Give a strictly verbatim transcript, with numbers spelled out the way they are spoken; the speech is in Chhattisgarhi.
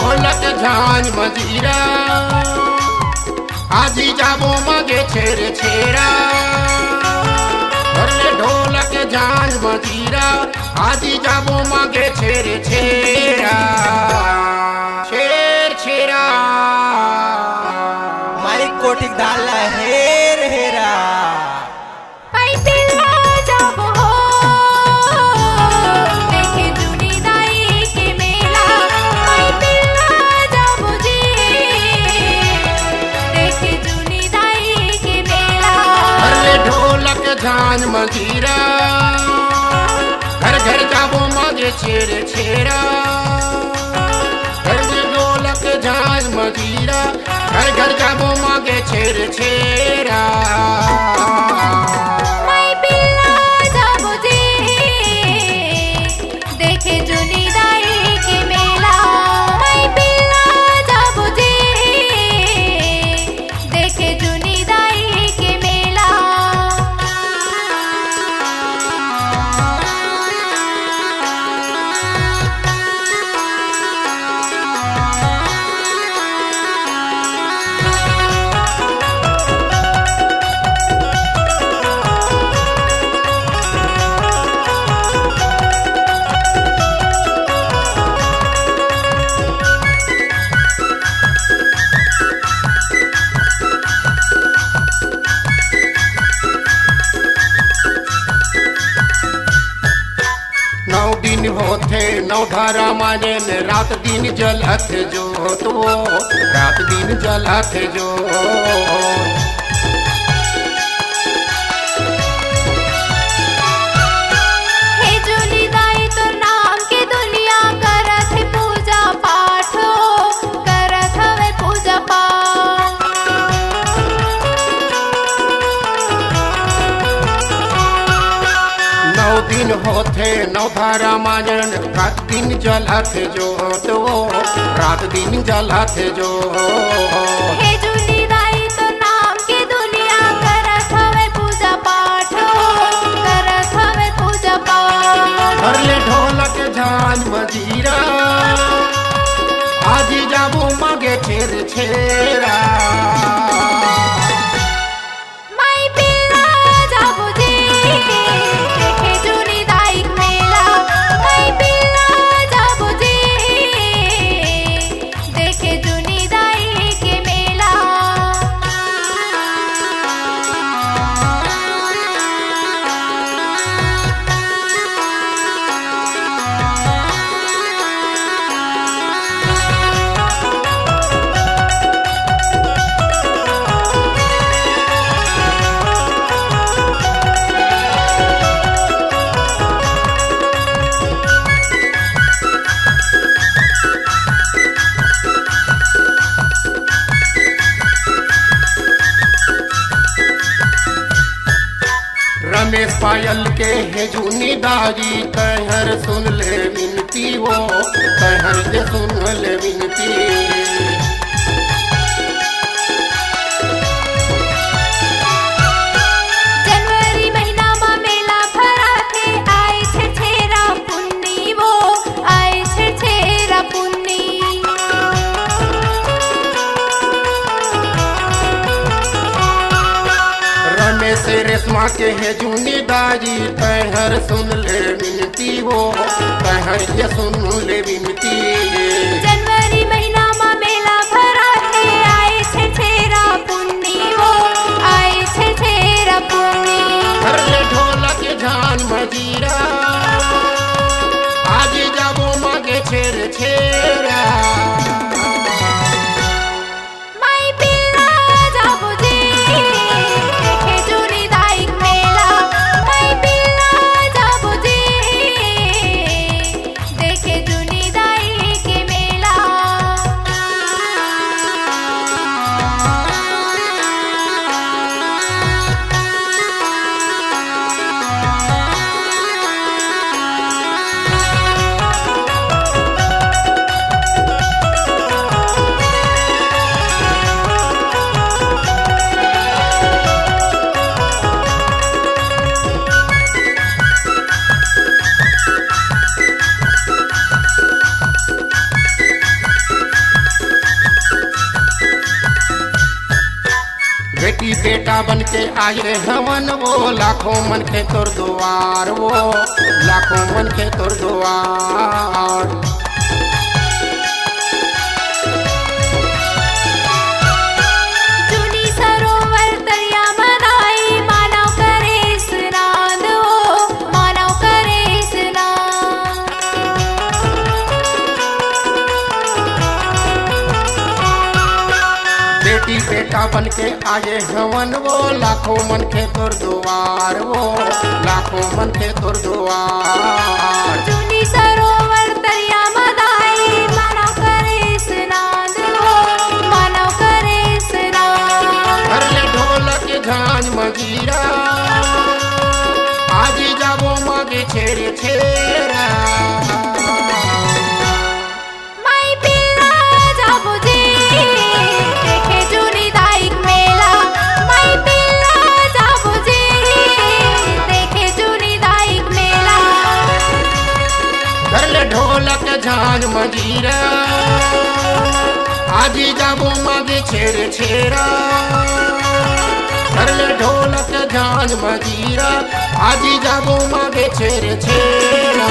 ढोलक झांझ मजीरा, आजी जाबो मांगे छेर छेरा। धर ले ढोलक झांझ मजीरा, आजी जाबो मांगे छेर छेरा। छेर छेरा। माई कोटिक दाल ला हेर हेरा। माई पिल्ला जाबो हो, देखे जुनी दाई के मेला। माई पिल्ला जाबो जी, देखे जुनी दाई के मेला। अरे ढोलक झांझ मजीरा, घर घर जाबो मांगे छेर छेरा। घर में ढोलक झांझ मजीरा, घर घर जाबो मांगे छेर छेरा। माई पिल्ला जाबो जी, देखे जुनी दाई के मेला। माई पिल्ला जाबो जी, देखे जुनी दाई के मेला। नौ दिन होथे नौ धारा माने ने, रात दिन जलत जोत वो, रात दिन जलत जोत। हे जुनी दाई तोर नाम के दुनिया करत हे पूजा पाठ हो, करत हवे पूजा पाठ। नौ दिन होथे नौ धारा मांजन, रात दिन जलत जोत वो, रात दिन जलत जोत। हे जुनी दाई तोर नाम के दुनिया करत हवे पूजा पाठ हो, करत हवे पूजा पाठ। धर ले ढोलक झांझ मजीरा, आजी जाबो मांगे छेर छेरा। माई पिल्ला जाबो जी, देखे जुनी दाई के मेला। माई पिल्ला जाबो जी, देखे जुनी दाई के मेला। रमेश पायल के हे जुनी दाई, तैहर सुन ले विनती वो, तैहर जे सुन ले विनती। जनवरी महीना म मेला भराथे, आए छेरछेरा पुन्नी वो, आए छेरछेरा पुन्नी। रमेश रेशमा के हे जुनी दाई, तैहर सुन ले विनती वो, तैहर ये सुन ले विनती। जनवरी महीना म मेला भराथे, आए छेरछेरा पुन्नी वो, आए छेरछेरा पुन्नी। धर ले ढोलक झांझ मजीरा, आजी जाबो मांगे छेर छेरा। माई पिल्ला जाबो जी, देखे जुनी दाई के मेला। माई पिल्ला जाबो जी, देखे जुनी दाई बेटी बेटा बन के आए हवन वो, लाखों मनखे तोर दुआर वो, लाखों मनखे तोर दुआर। जूनी सरोवर तरिया म दाई, मानव करे स्नान वो, मानव करे स्नान। बेटी बेटा बन के आए हवन वो, लाखों मनखे तोर दुआर वो, लाखों मनखे तोर दुआर। जूनी सरोवर तरिया म दाई, मानव करे स्नान वो, मानव करे स्नान। धर ले ढोलक झांझ मजीरा, आजी जाबो मागे छेरे छेरा। माई पिल्ला जाबो जी, देखे जूनी दाई के मेला। माई पिल्ला जाबो जी, देखे जूनी दाई के मेला। धर ले ढोलक झांझ मजीरा, आजी जाबो मागे छेरे छेरा। धर ले ढोलक झांझ मजीरा, आजी जाबो मागे छेरे छेरा।